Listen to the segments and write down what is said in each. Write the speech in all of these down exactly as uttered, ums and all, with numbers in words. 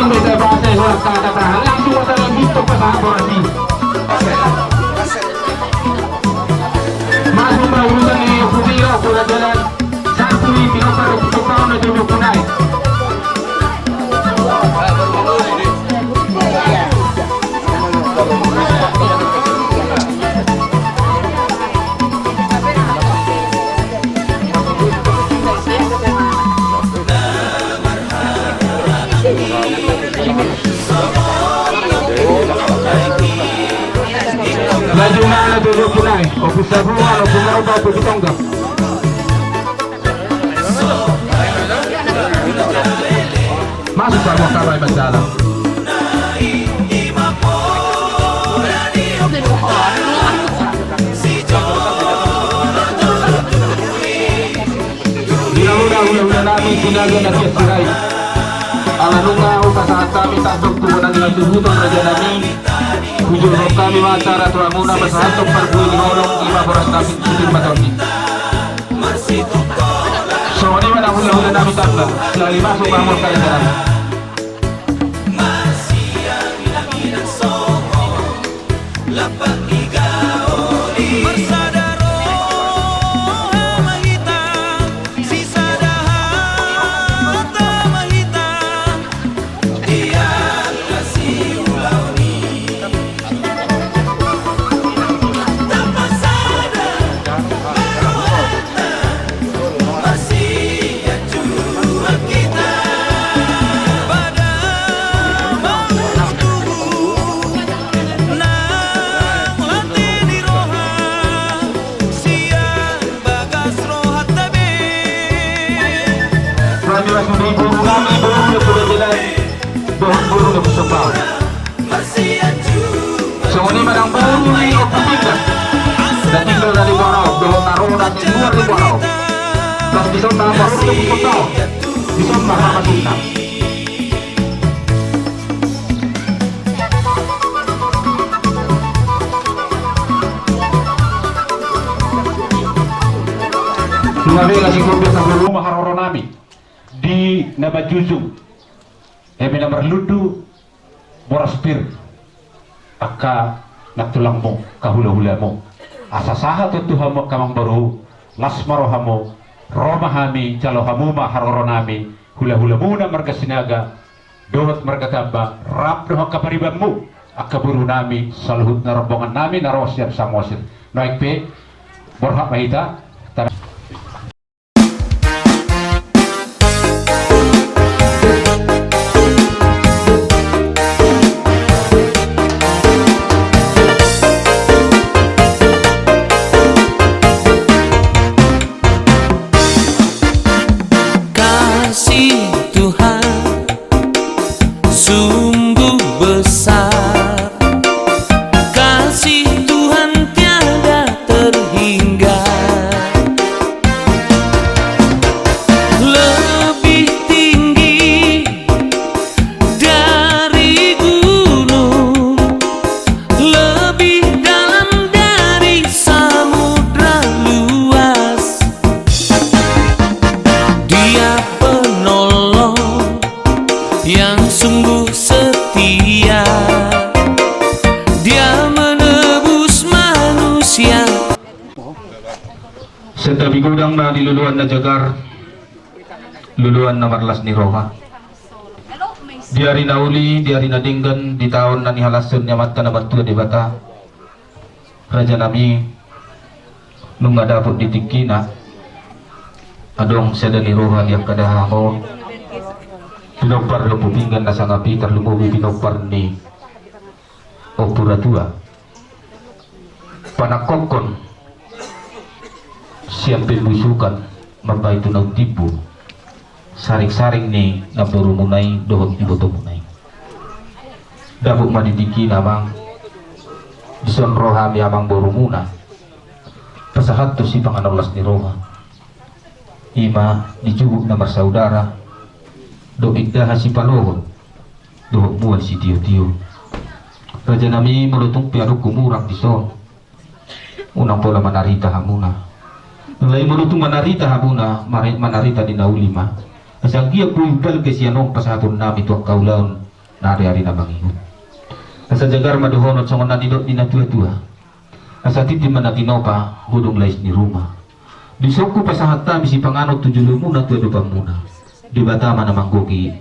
Beta bahasa yang orang kata tahan langsung kata lagi tu pasal berarti. Masuk mah urusan ni Ompu Tio, Ompu Raja Nami. Satu ni, pinompar, pinompar na tujuh punai. Laju na na tujuh punai, Ompu Sabungan, Ompu Marba, Ompu Pitonggang. Masuk Pak Bos, Pak Bos, jalan. Di na hula-hula nami Sinaga na Sirait. Ala nunga hupasahat hami tandok tu bona ni hatuhuton raja nami. Hujurhon hami ma acara tu hamuna pasahathon parbue ni holong, ima boras nami, sudir ma tondi. Songon i ma nang hula-hula nami tanda. Sahali masuk ma hamu angka raja nami. Hami masuk di guru nami, guru yang sudah jelas. Dohot guru na Pusok Bahu. Songon i ma nang boru ni Ompu Pinggan. Na tinggal dari Muara Aop, dohot na ro na di luar ni Muara Aop. Pas dison ma boru ni Pusok Bahu. Dison ma hamasinna. Nunga bela si kopi asa boru ma haroro nami. Di na manjujung. Eme na marlundu, boras pir, angka nantulangmu, angka hulahulamu. Asa sahat on tu hamu angka amangboru, las ma rohamu, ro ma hami, jalo hamu ma haroro nami, hulahulamuna marga Sinaga, dohot marga Tamba, rap dohot angka paribanmu, angka boru nami, saluhutna rombongan nami, na ro sian Samosir. Nuaeng pe, borhat ma hita, tar- Kasih Tuhan sungguh besar. Kasih Tuhan tiada terhingga. Lebih tinggi dari gunung, lebih dalam dari samudra luas. Dia penolong yang sungguh setia. Dia menebus manusia. Santabi godang ma di loloan na jagar, loloan na marlas ni roha. Di ari na uli, di ari na denggan, di taon na nihalashon ni Amanta na martua Debata. Raja nami, nunga dapot di tingkina, adong sada ni roha di angka dahahang on. Pinompar ni Ompu Pinggan na sangap i, tarlumobi pinompar ni Ompu Ratua. Panangkokhon sian pembusukan mambahen tu na umtimbo. Saring-saring ni namborumuna i dohot ibotomuna i. Dapot ma di tingkina amang, dison ro hami amangborumuna pasahathon sipanganon las ni roha. Ima di juguk na marsaudara, dohot indahan sipalogot, dohot mual sitiotio. Raja nami, molo tung pe adong humurang dison, unang pola manarita hamuna. Alai molo tung manarita hamuna, mari manarita di na uli ma. Asa anggiat boi balga sian on pasahaton nami tu angka ulaon ari-ari na mangihut. Asa jagar ma dohonon songon na nidok ni na tua-tua. Asa tintin ma na tinopa, hudung lais ni ruma. Disongku pasahat hami sipanganon tu jolomuna tu adopanmuna. Debata ma na manggohi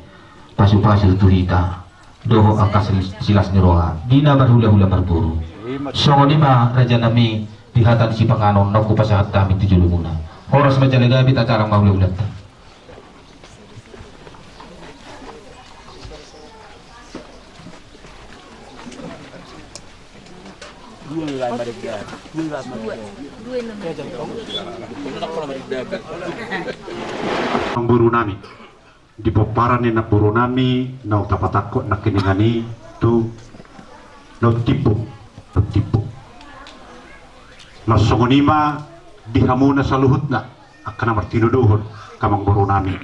pasu-pasu tu hita. Dohot angka sil-, silas ni roha. Di na marhula-hula marboru. Songon i ma raja nami di hata ni sipanganon naung hupasahat hami tu jolomuna. Horas ma jala gabe tajalang ma hula-hulanta. Namboru nami. Di pomparan ni namboru nami, naung tapatangkok nangkiningan i tu naung timbo, naung timbo. Na songon i ma di hamuna saluhutna, angka na martinodohon, angka amangboru nami,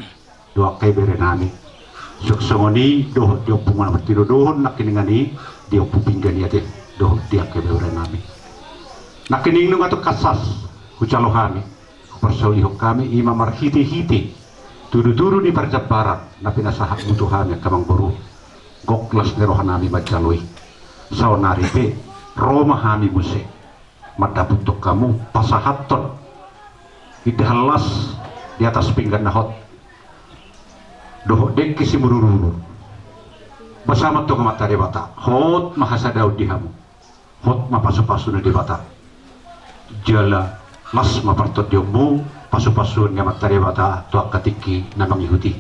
dohot angka ibebere nami. Suang songon i, dohot di ompu na martinodohon, nangkiningan i, di Ompu Pinggan i ate, dohot di angka ibebere nami. Nangkining nunga tongkin sas, hujalo hami, huparsaulihon hami, i ma marhite-hite tudu-tudu ni parjambaran, na pinasahatmu tu hami angka amangboru. Gok las ni roha nami manjalo i. Saonari pe, ro ma hami muse. Mandapothon hamu, pasahathon indahan las di atas pinggan na hot. Dohot dengke simudur-udur. Basa ma antong Amanta Debata, hot ma hasadaon di hamu. Hot ma pasu-pasu ni Debata. Jala las ma partondionmu, pasu-pasu ni Amanta Debata tu angka tingki na mangihut i.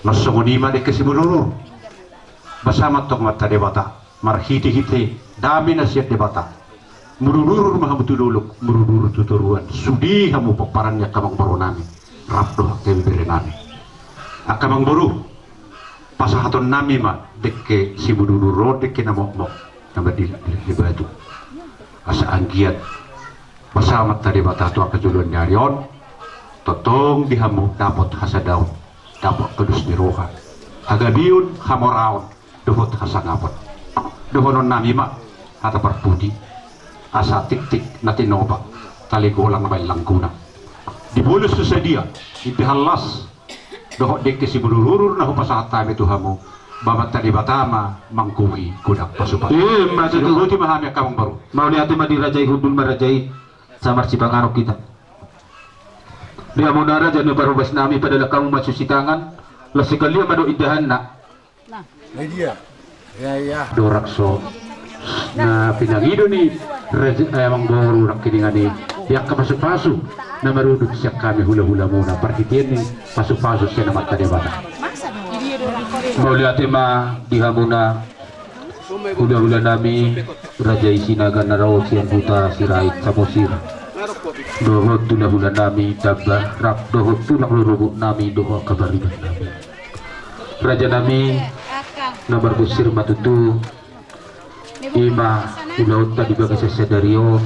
Las songon i ma dengke simudur-udur. Basa ma antong Amanta Debata, marhite-hite dame na sian Debata. Mudur-udur ma hamu tu dolok, mudur-udur tu toruan. Sude hamu pomparan ni angka amangboru nami. Rap dohot angka ibebere nami. Angka amangboru, pasahaton nami ma dengke simudur-udur on, dengke na mokmok, na madilak-dilak ni batu. Asa anggiat basa ma Amanta Debata tu angka joloan ni ari on, tongtong di hamu dapot hasadaon, dapot dos ni roha, hagabeon, hamoraon, dohot hasangapon. Dohonon nami ma hata parpudi, asa tiktik na tinopa, tali golang baen langguna. Dibolus tu sadia indahan las dohot dengke simudur-udur na hupasahat hami tu hamu, ba Amanta Debata ma manggohi godang pasu-pasu. Ima tutu. Sidok boti ma hami angka amangboru. Mauliate ma di raja i, hundul ma raja i, samar sipanganon hita. Di hamuna raja ni parhobas nami, padalak hamu ma cuci tangan, las sekalian ma dohot indahanna. Nah. Nah, dia. Ya, ya. Dorak so. Na pinangido ni raja, eh, amangboru nangkiningan i, di angka pasu-pasu na marudut sian hami hula-hulamuna, parhitean ni pasu-pasu sian Amanta Debata. Mauliate ma di hamuna hula-hula nami, raja i Sinaga na ro sian huta Sirait Samosir. Dohot hula-hula nami Tamba, rap dohot tulang rorobot nami dohot angka pariban nami. Raja nami, na marbonsir ma tutu, ima ulaonta di bagasan sadari on,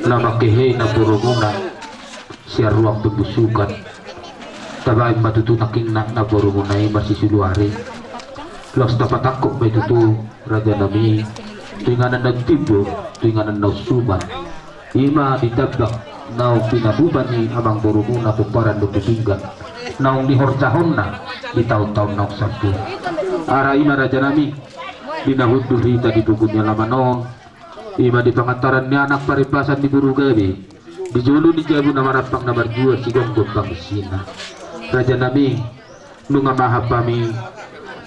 na mangkehe namborumuna sian ruang pembusukan. Tabaen ma tutu nangkin na namborumuna i marsisuluari. Laos tapatangkok ma i tutu, raja nami, tu inganan na timbo, tu inganan na suman. Ima di tambak naung pinabuban ni amangborumuna pomparan ni Ompu Pinggan, naung nihorjahonna di taon-taon naung salpu. Ara ima raja nami, di na hundul hita di buku ni alaman on, ima di pangantaran ni anak, paripasan ni boru gabe, di jolo ni jabu na marampang na marjual, sigomgom pangisina. Raja nami, nunga mahap hami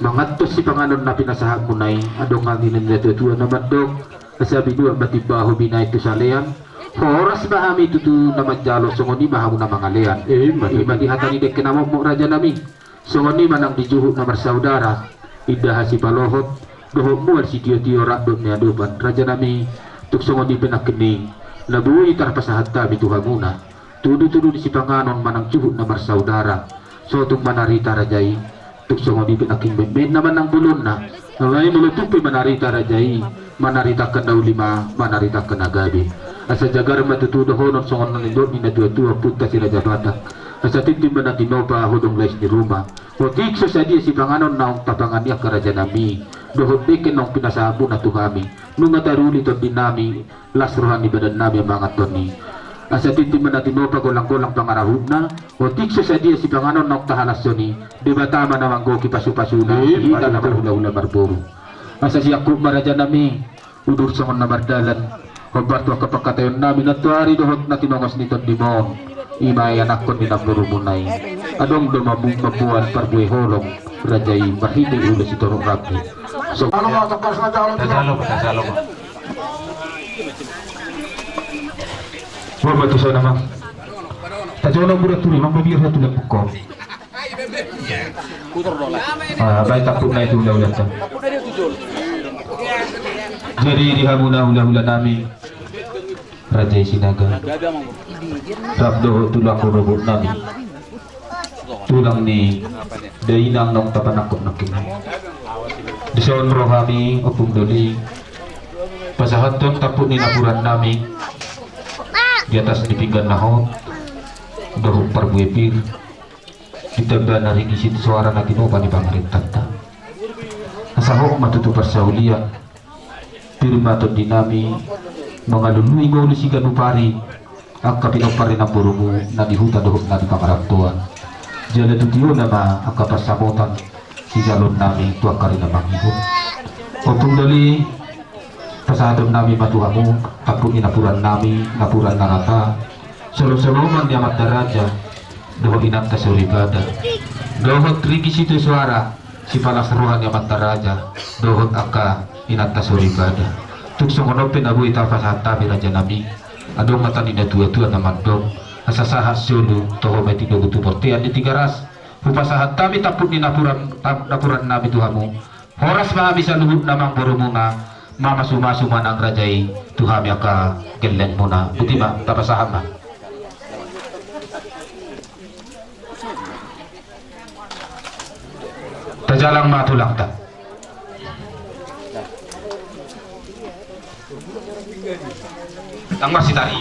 mangantos sipanganon na pinasahatmuna i, adong hami na natua-tua na mandok, asa binuat ma timbaho binahen tu salean, horas ma hami tutu na manjalo, songon i ma hamu na mangalean. Ima tutu. Ima di hata ni dengke na mokmok raja nami, songon i ma nang di juhut na marsaudara, indahan sipalohot, dohot mual sitio-tio rap dohot ni adopan, raja nami, tung songon i pe nangkining na boi tarpasahat hami tu hamuna. Tudu-tudu ni sipanganon manang juhut na marsaudara. Sotung manarita raja i, tung songon i pe nangkin metmetna manang bolonna. Alai molo tung pe manarita raja i, manaritahon na uli ma, manaritahon na gabe. Asa jagar ma tutu dohonon songon na nidok ni natua-tua, ompunta Si Raja Batak. Asa tintin ma na tinopa, hudung lais ni ruma. Otik so sadia sipanganon naung tapangan i angka raja nami, dohot dengke naung pinasahatmuna tu hami. Nunga taruli tondi nami, las roha ni badan nami mangan toni. Asa tintin ma na tinopa, golang-golang pangarahutna. Otik so sadia sipanganon naung tahalashon i, Debata ma na manggohi pasu-pasuna. Hita na marhula-hula marboru. Asa siangkup ma, rajanami, udur songon na mardalan. Hombar tu angka pangkataionnami nantoari dohot na tinongos ni tondimon, i ma ianakhon ni namborumuna i. Adong do mamboan parbue holong raja i marhite ulos sitorop rambu. So, jalo ma, jalo ma. Boan ma tu son, amang. Tajaha na burat turi, amang, babiar satu lek buko. Ah, baen tampukna i tu ula-ulanta. Jadi di hamuna ula-ulanami, raja i Sinaga, rap dohot tulang rorobotnami, tulang ni dainang naung tapanangkok nangkin. Dison ro hami, Ompung Doli, pasahathon tampuk ni napurannami di atas ni pinggan na hot dohot parbue pir, ditamba na ringgit sitio soara na tinopa ni pamarentanta. Asa hot ma tutu parsaulian, pir ma tondinami mangalului ngolu siganup ari angka pinompar ni namborumu na di huta dohot na di pangarantoan. Jala tu tiona ma angka pansamotan sijalonnami tu angka ari na mangihut. Ompung Doli, pasahatonnami ma tu hamu tampuk ni napurannami, napuran na rata, solo-soloman ni amanta raja dohot inanta soripada, dohot ringgit sitio soara sipalas roha ni amanta raja dohot angka inanta soripada. Tung songon on pe na boi tapasahat hami, rajanami, adong hata ni natua-tua na mandok, asa sahat solu toho ma i tidogu tu bortean ni Tigaras. Hupasahat hami tampuk ni napuran, tam-, napurannami tu hamu. Horas ma hami saluhutna, amang borumuna, mamasu-masu ma nang raja i tu hami angka gellengmuna. Boti ma, tapasahat ma. Tajalang ma tulangta. Nang masitari.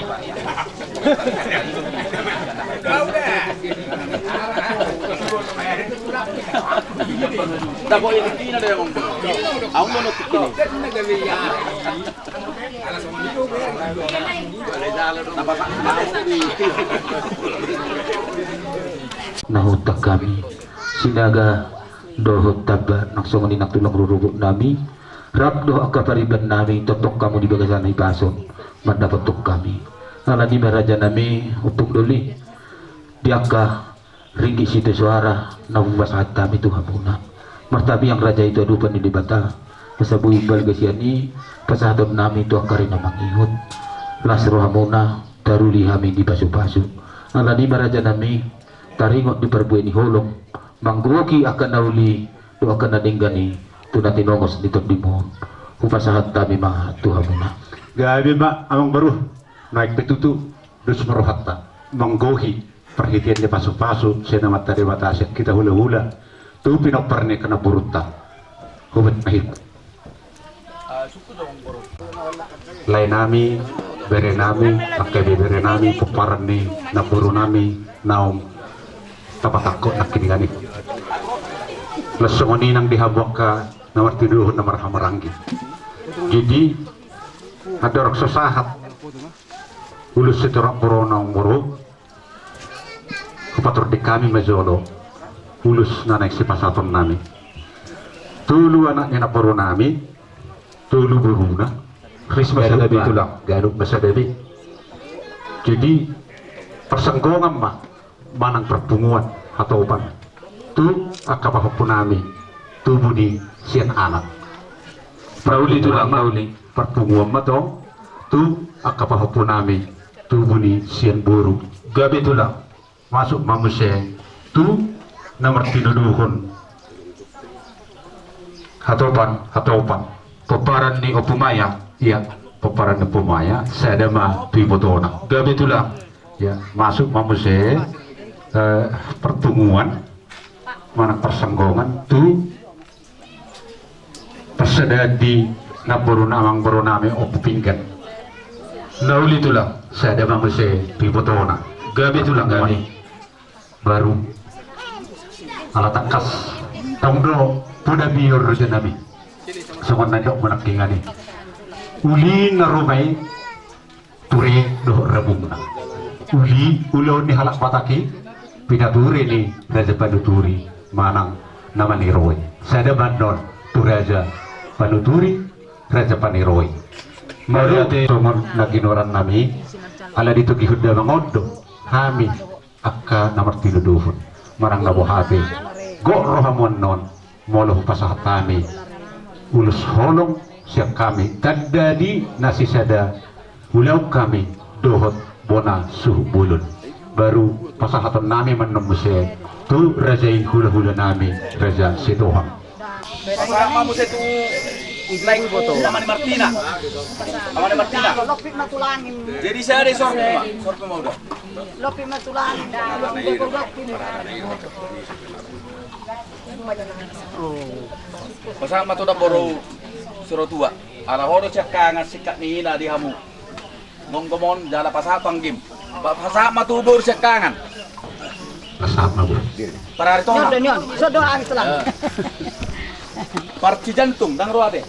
Na huta hami Sinaga dohot tamba nang songon i nang tulang rorobotnami, rap dohot angka paribannami, tongtong hamu di bagasan hipason mandapothon hami. Alani i ma, rajanami, Ompung Doli, di angka ringgit sitio soara na hupasahat hami tu hamuna, martangiang raja i tu adopan ni Debata, asa boi umbalga sian i pasahatonnami tu angka ari na mangihut. Las rohamuna, taruli hami di pasu-pasu. Alani i ma, rajanami, taringot di parbue ni holong, manggohi angka na uli dohot angka na denggan i tu na tinongos ni tondimon, hupasahat hami ma tu hamuna. Gabe ma, amang boru, naeng pe tutu dos ma rohanta manggohi parhitean ni pasu-pasu sian Amanta Debata, sian hita hula-hula tu pinompar ni angka namborunta. Hubuat ma hita. Laenami, berenami, angka ibeberenami, pomparan ni namborunami naung tapatangkok nangkiningan i. Laos songon i nang di hamu angka na martinodohon, na marhahamaranggi. Jadi, andorang so sahat ulos sitorop borona, amang boru, hupatording hami ma jolo ulos na naeng sipasahatonnami. Tolu anak ni namborunami, tolu boruna, ris ma sada be, tulang, ganup ma sada be. Jadi, parsanggongan ma manang parpunguan, hatopan, tu angka pahompunami tubu ni sian anak. Paruli, tulang, paruli. Parpunguan ma tong tu angka pahompunami tubu ni sian boru. Gabe, tulang. Masuk ma muse tu na martinodohon hatopan, hatopan. Pomparan ni Ompu Maya. Ia, pomparan ni Ompu Maya, sada ma tu ibotona. Gabe, tulang. Ia, masuk ma muse, eh, parpunguan manang parsanggongan tu parsadaan ni namboruna, amang borunami, Ompu Pinggan. Na uli, tulang, sada ma muse tu ibotona. Gabe, tulang, gabe. Baru. Ala tangkas tong do poda bior, rajanami. Songon na nidokmu nangkiningan i. Uli na ruma i ture dohot rabungna. Uli ulaon ni halak Batak i, pinature ni raja panuturi manang na maniroi. Sada ma annon tu raja panuturi, raja paniroi. Mauliate songon na ginoaran nami, ala ditogihon damang on do hami angka na martinodohon manang na boha pe. Gok rohamu annon, molo hupasahat hami ulos holong sian hami, tanda ni na sisada ulaon hami dohot bona suhut bolon. Baru pasahaton nami ma annon muse tu raja i, hulahula nami, Raja Sitohang. Pasahat ma muse tu laengku, Ama ni Martina. Ama ni Martina. Jadi sada i, sorpi ma, sorpi ma uda. Pasahat ma tu namboru Sirotua. Ala ho do siangkangan singkat ni ina di hamu. Gomgom on jala pasahat tu anggim. Pa-, pasahat ma tu boru siangkangan. Pasahat ma boru. Parari tona. Nyon do, nyon. Iso do ari tulang. Parcijantung, ndang ro ate.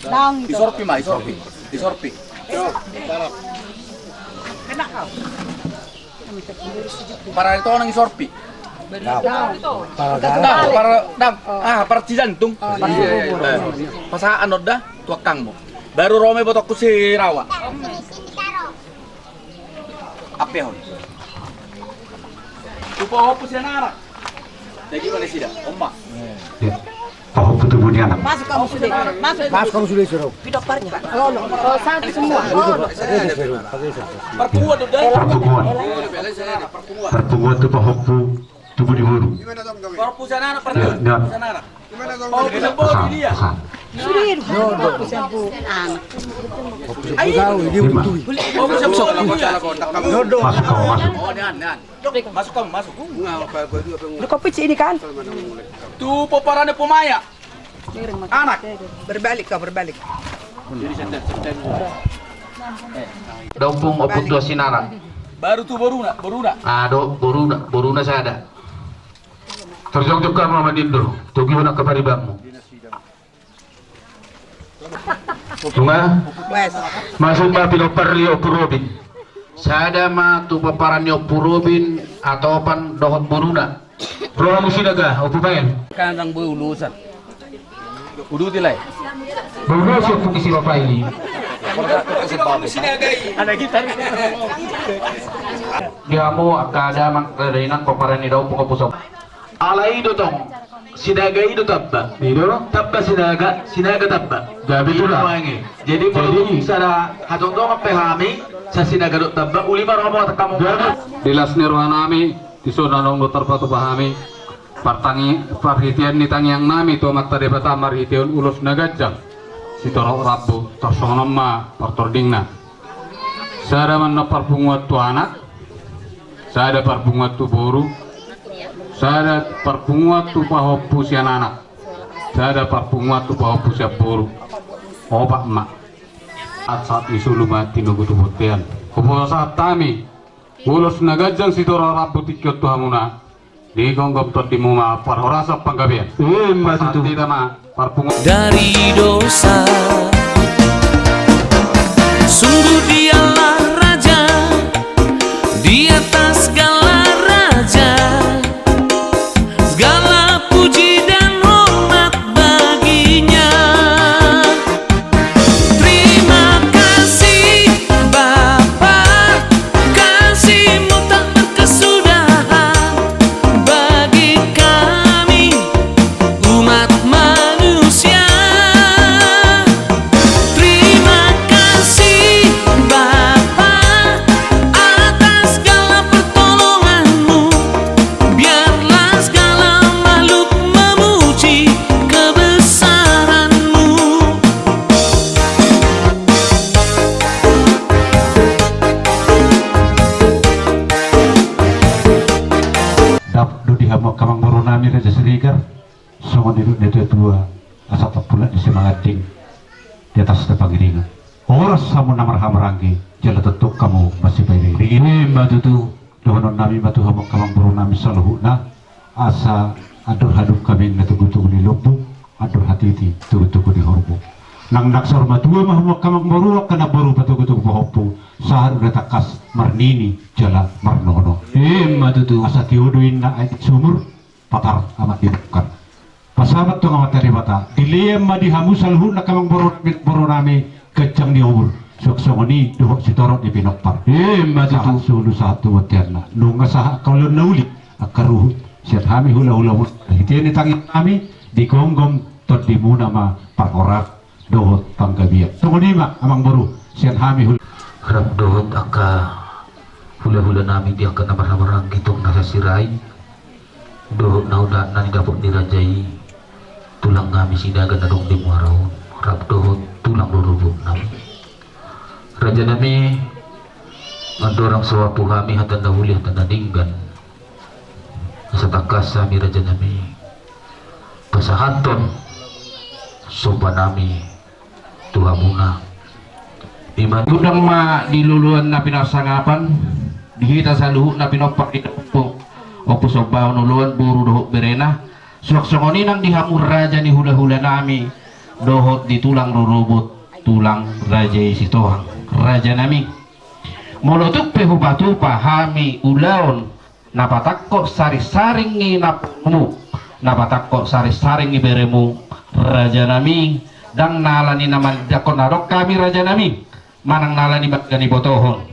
Ndang. Isorpi ma, isorpi. Isorpi. Parari tona nang isorpi. Ndang. Ndang, par-, ndang. Ah, parcijantung. Pasahat annon da tu angkangmu. Baru ro ma ibotongku si Rawa. Ape on? Tu pahompu sian anak. Jadi mana sida? Oma. Pahompu tubu ni anak. Masuk kamu sude. Masuk. Masuk kamu sude, suruh. Pidoparnya. Oh, no. Oh, satu semua. Oh, no. Parpunguan do da. Parpunguan. Parpunguan tu pahompu tubu ni boru. Pahompu sian anak, parpunguan. Pahompu sian boru dia. Sudir. Pahompu sian boru. Anak. Pahompu sian boru. Masuk kamu, masuk. Masuk kamu, masuk. Lu kau picik ini kan? Tu pomparan ni Ompu Maya. Anak. Berbalik kau, berbalik. Da Ompung, Ompung Tua Sinara. Baru tu boruna, boruna. Ado, boruna, boruna sada. Tarjongjong hamu, Ama ni Indo, togihon angka paribanmu. Nunga? Wes. Masuk ma pinomparna Ompu Robin. Sada ma tu pomparan ni Ompu Robin, Atopan dohot boruna. Ro hamu Sinaga, Ompu Pael. Kandang boi ulosan. Uduti lae. Boi ulosan tu Ompu Sinaga i. Ada gitar. Di hamu angka damang, dainang, pomparan ni da Ompung, Ompu Sob. Alai do tong, Sinaga i do tamba. I do. Tamba Sinaga, Sinaga tamba. Gabe tulang. Jadi molo tung sada hatongtongan pe hami, sai Sinaga do tamba, uli ma roha, molo tangkas hamu. Di las ni roha nami, dison adong do tarpatupa hami partangi-, parhitean ni tangiang nami tu Amanta Debata marhitean ulos na ganjang, sitorop rambu, tarsongon on ma partordingna. Sada ma annon parpunguan tu anak, sada parpunguan tu boru, sada parpunguan tu pahompu sian anak, sada parpunguan tu pahompu sian boru. Opat ma. Sahat ni solu ma tinogu tu bontean. Hupasahat hami ulos na ganjang, sitorop rambu tingki on tu hamuna. Digomgom tondimu ma parhorasan panggabean. Ima tutu. Pasahat hita ma parpunguan. Dari dosa. Sungguh Dialah Raja di atas segala raja, segala puji dan hormat bagi-Nya. Terima kasih, Bapa, kasih-Mu tak berkesudahan bagi kami, umat manusia. Terima kasih, Bapa, atas segala pertolongan-Mu. Biarlah segala makhluk memuji kebesaran-Mu. Dapot do di hamu angka amangboru nami, Raja Siregar, songon nidok ni natuatua, asa tampulak ni simanganding di atas na pangiringan. Horas hamu na marhahamaranggi, jala tongtong hamu masipairingiring. Ima tutu. Dohonon nami ma tu hamu angka amangboru nami saluhutna, asa andor hadung hami na togutogu ni lombu, andor hatiti togutogu ni horbo. Nang na saur matua ma hamu angka amangboru, angka namboru patogutogu pahompu, sahat ula tangkas marnini. Ala marnono. Ima tutu. Asa tio do inna aek sumur, patar amak di bukar. Pasahat tu Amanta Debata. Dilehon ma di hamu saluhutna amang boru, boru nami, ganjang ni umur. Suang songon i dohot sitorop ni pinompar. Ima tutu. Sahat solu sahat tu bonteanna. Nunga sahat angka ulaon na uli, angka ruhut. Sian hami hula-hula muna. Hita ni tangiang nami, digomgom tondimuna ma parhorasan dohot panggabean. Songon i ma amang boru, sian hami hula. Rap dohot angka hula-hula nami di angka na marhahamaranggi, tong na sasiraan, dohot na unduk na nidapot ni raja i, tulang nami Sinaga na adong di muara on, rap dohot tulang rorobot nami. Raja nami, mandorong sahapu hami hata na uli hata na denggan. Asa tangkas hami raja nami pasahathon somba nami tu hamuna. Ima godang ma di loloan na pinarsangapan, di hita saluhutna pinompar di ompu, ompu sombaon oloan, boru dohot berena. Suang songon i nang di hamu raja ni hula-hula nami, dohot di tulang rorobot, tulang raja i Sitohang. Raja nami, molo tung pe hupatupa hami ulaon na patangkok saring-saring ni namborumu, na patangkok saring-saring ni beremu, raja nami, ndang na ala ni na manindangkon na adong hami raja nami, manang na ala ni bangga ni botohon.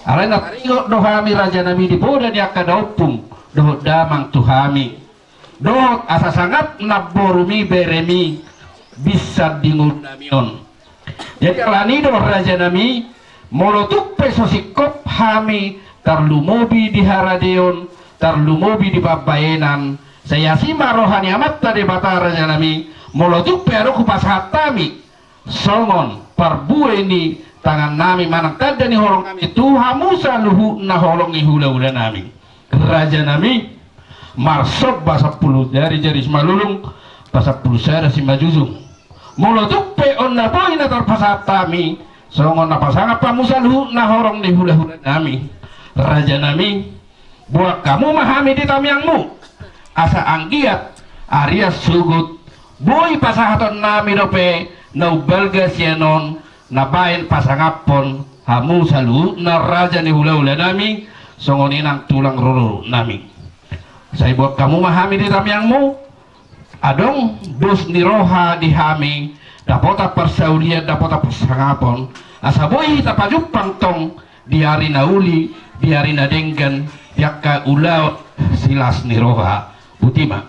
Alai na taringot do hami raja nami di poda ni angka daompung dohot damang tu hami, dohot asa sangap namborumi beremi binsan di ngolu nami on. Jadi ala ni do raja nami, molo tung pe so singkop hami tarlumobi di haradeon, tarlumobi di pambahenan, sai asi ma roha ni Amanta Debata raja nami, molo tung pe adong hupasahat hami songon parbue ni tangan nami manang tanda ni holong nami tu hamu saluhutna holong ni hula-hula nami. Raja nami, marsomba sampulu jari, jari Simalulung, pasampulu sada Simanjujung. Molo tung pe on na boi na tarpasahat hami, songon na pasangap hamu saluhutna holong ni hula-hula nami. Raja nami, boan hamu ma hami di tangiangmu. Asa anggiat arian sogot boi pasahaton nami dope na umbalga sian on, na baen pasangaphon hamu saluhutna raja ni hula-hula nami, songon i nang tulang rorobot nami. Sai boan hamu ma hami di tangiangmu, adong dos ni roha di hami, dapotan parsaulian, dapotan parsangapon, asa boi hita pajumpang tong di ari na uli, di ari na denggan, di angka ulaon silas ni roha. Botima.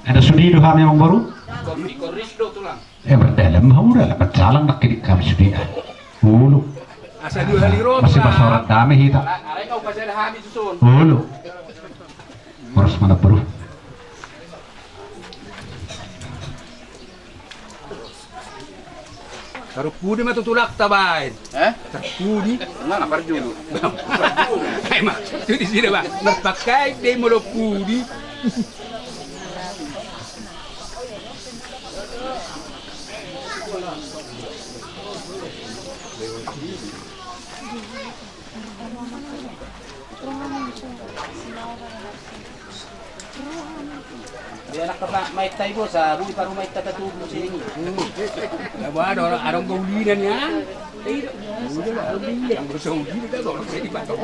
Ada sude do hami amang boru? Ikon ris do tulang. Eh, mardalan ma hamu da, ala manjalang nangkin hami sude da. Olo. Asa dua hali ro. Masih pasaoran dame hita. Ala, ala kau pasada hami susun. Olo. Horas ma amang boru. Taruh pudi ma tu tulak tabaen. Eh? Taruh pudi. Enggak, enggak parjolo. Emang, tu di sini, Bang. Berpakai deh molo pudi. Dia anak kata main tai bosa, bui paru main tata tubuh sini. Ya, bah, ada orang, ada orang gaulinan ya. Yang berusaha uji kita orang jadi patah.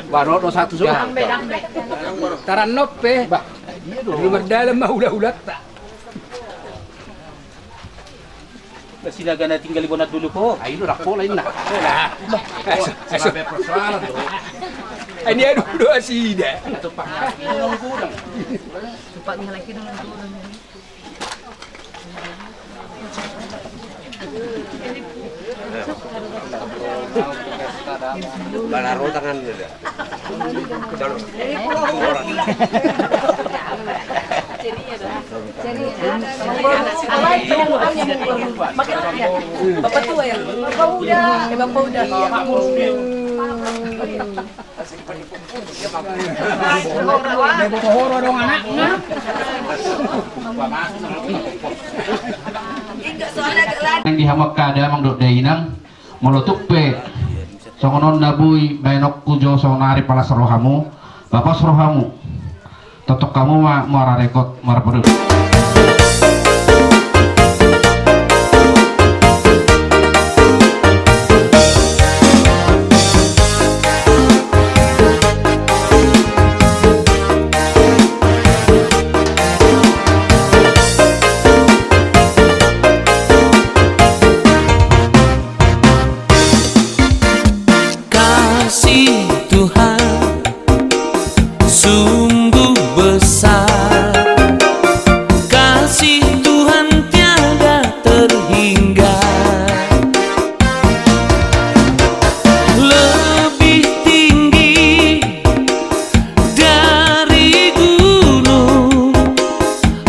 Baru do satu sudah. Taran nope. Bah, dia dulu mardalan ma hula-hulata. Sinaga na tinggal di bona dulu ko. Ayo rak pola inna. Nah, bah, sampai persoalan tuh. Ini aduh dua sida. Tupak ni lagi dulu. Mana rotangan dia? Bapak tua ya? Bapak udah. Ya, bapak udah. Nang di hamu angka damang dohot dainang, molo tung pe songon on na boi baenonku jo saonari, pala las rohamu, pos rohamu. Tongtong hamu ma muara rekot, muara pondok. Kasih Tuhan sungguh besar, kasih Tuhan tiada terhingga, lebih tinggi dari gunung,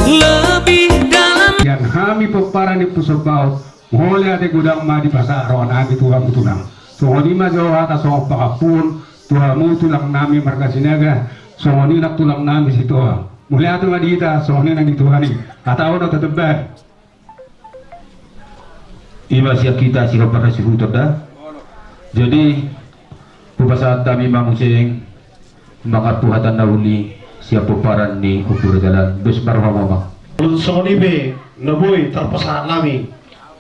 lebih dalam. Sian hami pomparan ni Pusok Baot, mauliate godang ma dipasahat rohanami tu hamu tulang. Songon i ma jo hata songon pangampuon tu hamu tulang nami marga Sinaga, songon i nang tulang nami Sitoa. Mauliate ma di hita, songon i nang di Tuhan i. Hata on do tatembahan. Ima sian hita sihobar na sihutor da. Jadi, hupasahat hami ma muse mangampu hata na uli sian pomparan ni Ompu Raja Lan. Dos ma rohamu, Amang. Songon i pe na boi tarpasahat nami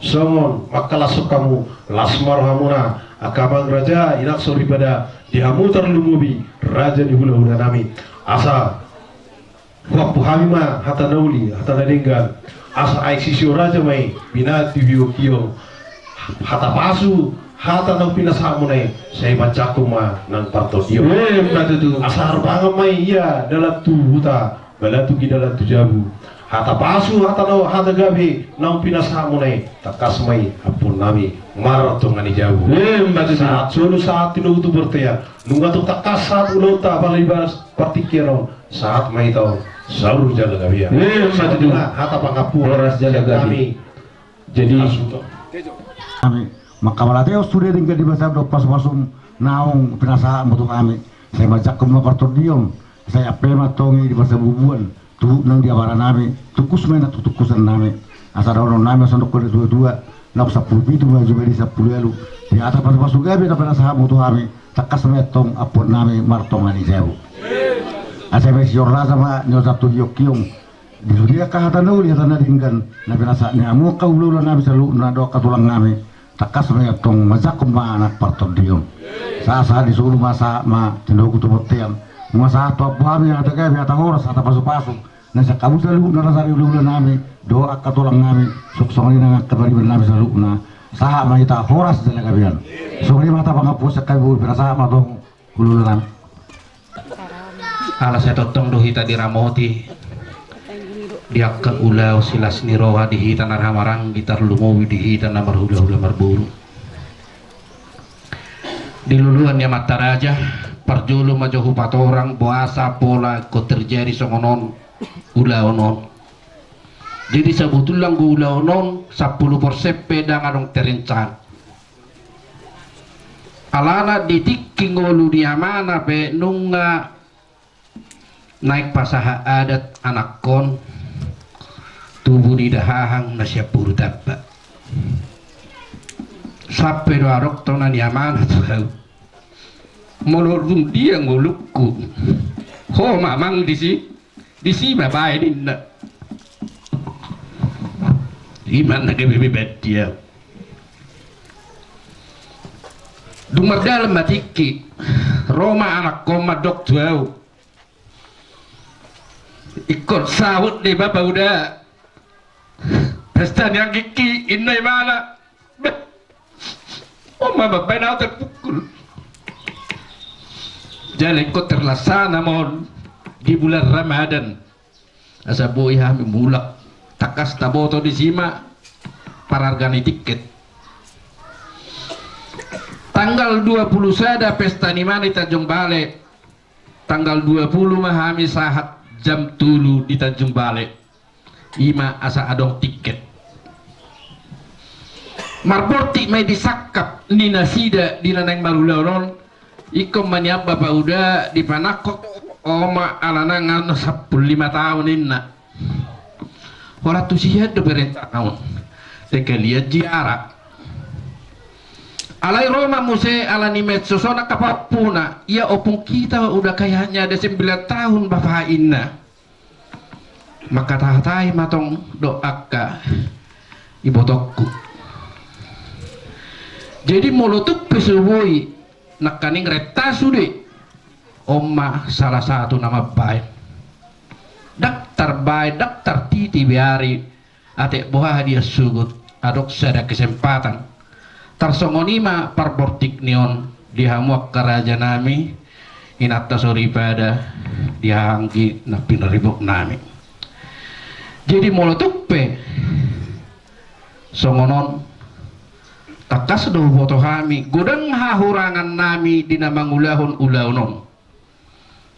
songon mangkalashon hamu, las ma rohamuna angka amang raja, inang soripada, di hamu tarlumobi raja ni hulahula nami. Asa huampu hami ma hata na uli, hata na denggan, asa aek sisio raja ma i, binahen tu hionghiong, hata pasu, hata naung pinasahatmuna i, sai manjangkon ma nang partondion. Emma tutu. Asa harbangan ma i ia dalan tu huta, balatuk i dalan tu jabu. Hata pasu, hata na, hata gabe naung pinasahatmuna i, tangkas ma i ampuon nami martonga ni jabu. Emma tutu. Sahat solu, sahat tinogu tu bontean. Nunga tung tangkas sahat ulaonta, apala di bagas partingkian on, sahat ma hita on saur jala gabe. Emma tutu. Hata pangampuon. Horas jala gabe. Jadi, hami mangkabalate on sude denggan di basa dohot pasupasu naung pinasahatmu tu hami. Sai manjangkon ma partondion, sai ampe ma antong i di parsabubuan, tu nang di abara nami, tungkus ma i nang tu tungkusan nami. Asa dohonon nami, asa dohonon ni tuatua, naung sampulu pitu ma jumadi sampulu ualu. Di hata pasupasu gabe na pinasahatmu tu hami, tangkas ma i antong ampuon nami martonga ni jabu. Asa ima sisio raja ma niosan tu hionghiong. Di sude angka hata na uli, hata na denggan na pinasahat ni hamu angka hulahula nami saluhutna dohot angka tulang nami, tangkas ma i antong manjangkon ma nang partondion. Sahat sahat di solu ma, sahat ma tinogu tu bontean. Nunga sahat tu hamu hami hata gabe, hata horas, hata pasupasu na sian hamu saluhutna raja ni hulahula nami dohot angka tulang nami, suksongon i nang angka pariban nami saluhutna. Sahat ma hita horas jala gabean. Songon i ma hata pangampuon sian hami, boi pinasahat ma antong hulahula nami. Ala sai tongtong do hita diramoti di angka ulaon, silas ni roha di hita na marhahamaranggi, tarlumobi di hita na marhulahula marboru. Di luluan ni amanta raja, parjolo ma jo hupatorang boasa pola ingkon terjadi songon on ulaon on. Jadi sabotulna anggo ulaon on sampulu persen pe ndang adong terencana. Alana di tingki ngolu ni amana pe nunga naeng pasahat adat anakkon, tubu ni dahahang na sian boru Tamba. Sampe do adong tona ni amana tu au. Molo dung dia ngolungku, ho ma amang disi. Disi ma baen ninna. Ima na gabe beban dia. Dung mardalan ma tingki, ro ma anakkon mandok tu au. Ingkon saut do i bapa uda. Pesta ni anggingki, inna imana. Beh. On ma mambaen au tarpukul. Jala ingkon terlaksana ma on di bulan Ramadan. Asa boi hami mulak. Tangkas taboto disi ma pararga ni tiket. Tanggal dua puluh sada pesta ni imana di Tanjung Balai. Tanggal dua puluh ma hami sahat jam tolu di Tanjung Balai. Ima asa adong tiket. Marbortik ma i di sangkap ni nasida di na naeng marulaon on, Ingkon ma nian bapa uda dipanangkok oma alana ngannon sampulu lima taon inna. Holan tusi hian do berentak naon. Teka liat jiara. Alai ro ma muse ala ni medsos on angka pahompuna, ia ompung kita udah kayaknya ada sembilan tahun bapa inna. Mangkatahatai ma tong do angka ibotongku. Jadi molo tung pe so boi nangkaning renta sude, on ma salah satu na mambaen. Ndang tarbaen, ndang tartiti be ari, atik boha dia sugut, adong sada kesempatan. Tarsongon i ma parbortik ni on di hamu angka raja nami, inanta soripada, di haha anggi na pinaribot nami. Jadi molo tung pe songon on, tangkas do huboto hami godang hahurangan nami di na mangulahon ulaon on.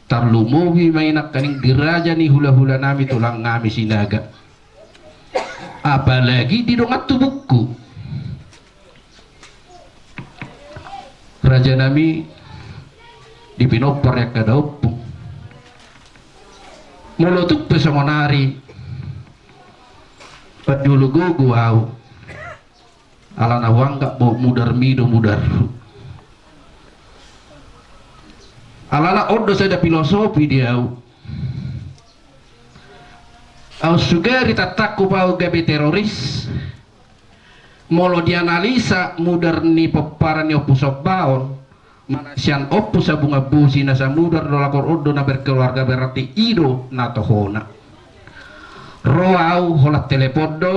Tarlumobi ma i nangkaning di raja ni hulahula nami tulang nami Sinaga. Apalagi di dongan tubungku. Raja nami di pinompar ni angka daompung. Molo tung pe songon ari, pandulu gogo au. Alana huanggap do mudarmi do mudarhu. Alana on do sada filosofi di au. Au sugari tantangku pe au gabe teroris. Molo dianalisa mudar ni pomparan ni Ompu Somba on, manang sian Ompu Sabungan Bosi na samudar do lakor on do na berkeluarga, berarti i do na tohona. Ro au holan telepon do,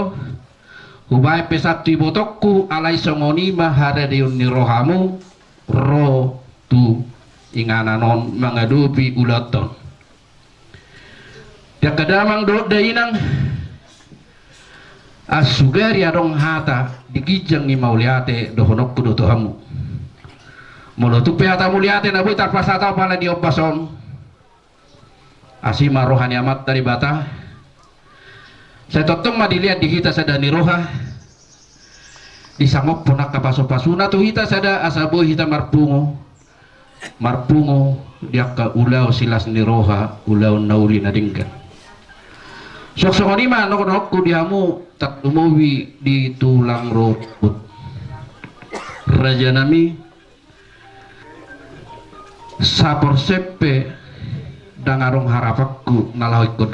hubaen pesan tu ibotongku, alai songon i ma haradeon ni rohamu, ro tu inganan on mangadopi ulaonta on. Di angka damang dohot dainang, asugari adong hata di ginjang ni mauliate dohononku do tu hamu. Molo tung pe hata mauliate na boi tarpasahat apala di ombas on, asi ma roha ni Amanta Debata. Sai tongtong ma dilehon di hita sada ni roha, disangaphon angka pasupasuna tu hita sada asa boi hita marpungu, marpungu di angka ulaon silas ni roha, ulaon na uli na denggan. Suang songon i ma dohononku di hamu tarlumobi di tulang rorobot. Raja nami, saporsen pe ndang adong harapanku na laho ingkon.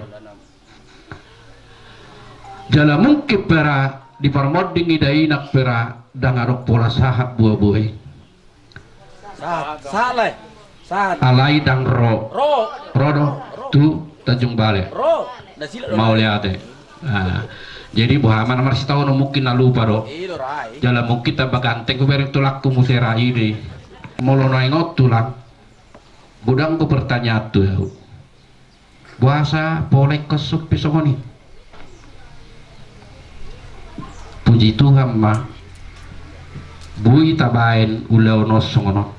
Jala mungkin pe ra di parmonding ni dainang pe ra ndang adong pola sahat buabua i. Sahat, sahat, Lae. Sahat. Alai ndang ro. Ro. Ro do tu Tanjung Balai. Ro. Mauliate. Nah, jadi boha ma na marsitaonon, mungkin na lupa do. Jala mungkin tamba ganteng hubereng tulangku muse ra i do i. Molo naeng on tulang, godang do pertanyaan tu au. Boasa pola ingkon sumpit songon i? Puji Tuhan ma, boi tabaen ulaon on songon on.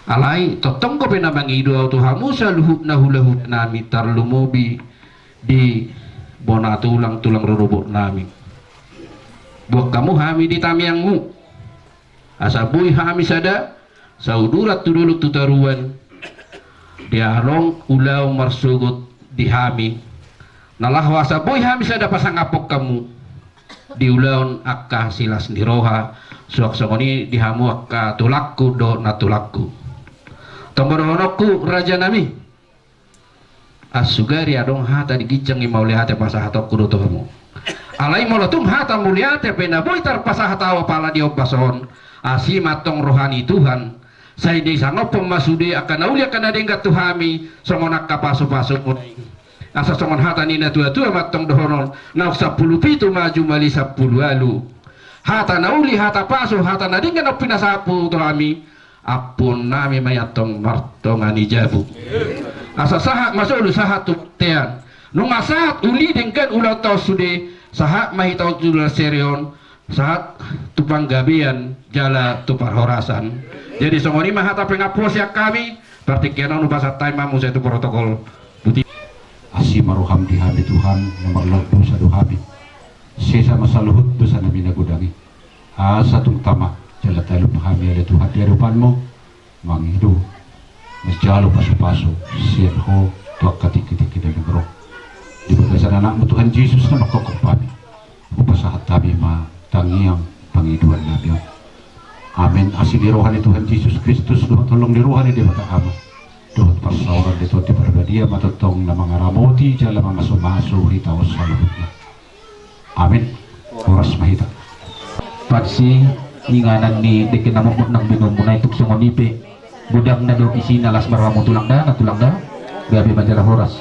Alai tongtong dope na mangido au tu hamu saluhutna hulahula nami, tarlumobi di bona tulang, tulang rorobot nami. Buat hamu hami di tangiangmu, asa boi hami sada sauduran tu dolok tu toruan, di adong ulaon marsogot di hami, na laho asa boi hami sada pasangaphon hamu di ulaon angka silas ni roha, suang songon i di hamu angka tulangku dohot nantulangku. Tong ma dohononku raja nami, asugari adong hata di ginjang ni mauliate pasahatonku do tu hamu. Alai molo tung hata mauliate pe na boi tarpasahat au apala di ombas on, asi ma tong roha ni Tuhan, sai disangaphon ma sude angka na uli angka na denggan tu hami, songon angka pasupasu. Asa songon hata ni natuatua ma tong dohonon, naung sampulu pitu ma jumali sampulu ualu. Hata na uli, hata pasu, hata na denggan na pinasahat tu hami, ampuon nami ma i antong martonga ni jabu. Asa sahat ma solu sahat tu bontean. Nunga sahat uli denggan ulaonta on sude, sahat ma hita on tu seri on, sahat tu panggabean jala tu parhorasan. Jadi songon i ma hata pengampuon sian hami, partingkian on hupasahat hami ma muse tu protokol. Boti. Asi ma roham di hami Tuhan, na marlaok dosa do hami. Sesa ma saluhut dosa nami na godang i. Asa tung tama jala talup hami ale Tuhan di adopanmu. mangido, manjalo pasupasu sian Ho tu angka tingkitingki na naeng ro. Di bagasan AnakMu Tuhan Jesus na manghophop hami, hupasahat hami ma tangiang pangidoannami on. Amen. Asi ni roha ni Tuhan Jesus Kristus, dohot holong ni roha ni Debata Ama, dohot parsaoran ni Tondi Parbadia ma tongtong na mangaramoti jala mamasumasu hita on saluhutna. Amen. Horas ma hita. Pansi inganan ni dengke na mokmok nang binoanmuna i, tung songon i pe godangna do isina, las ma rohamu tulang da, na tulang da. Gabe ma jala horas.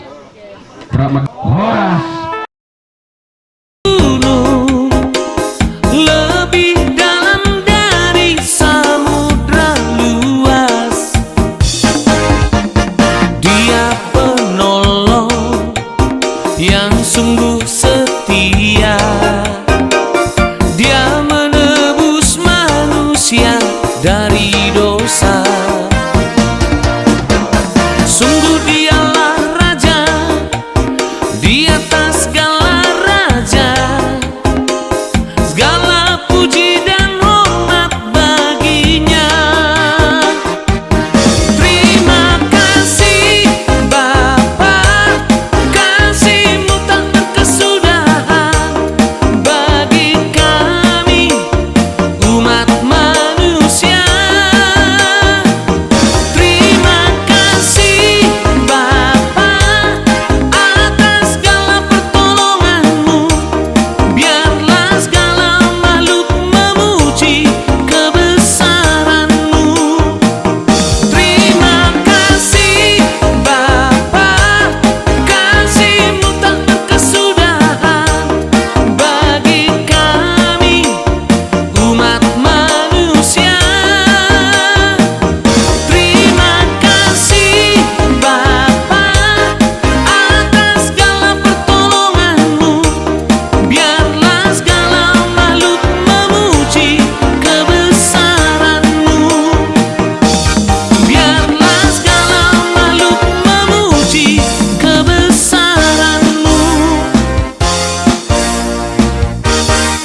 Rap ma, horas. Lebih dalam dari samudra luas. Dia penolong yang sungguh setia. Dia menebus manusia dari dosa. Sungguh Dia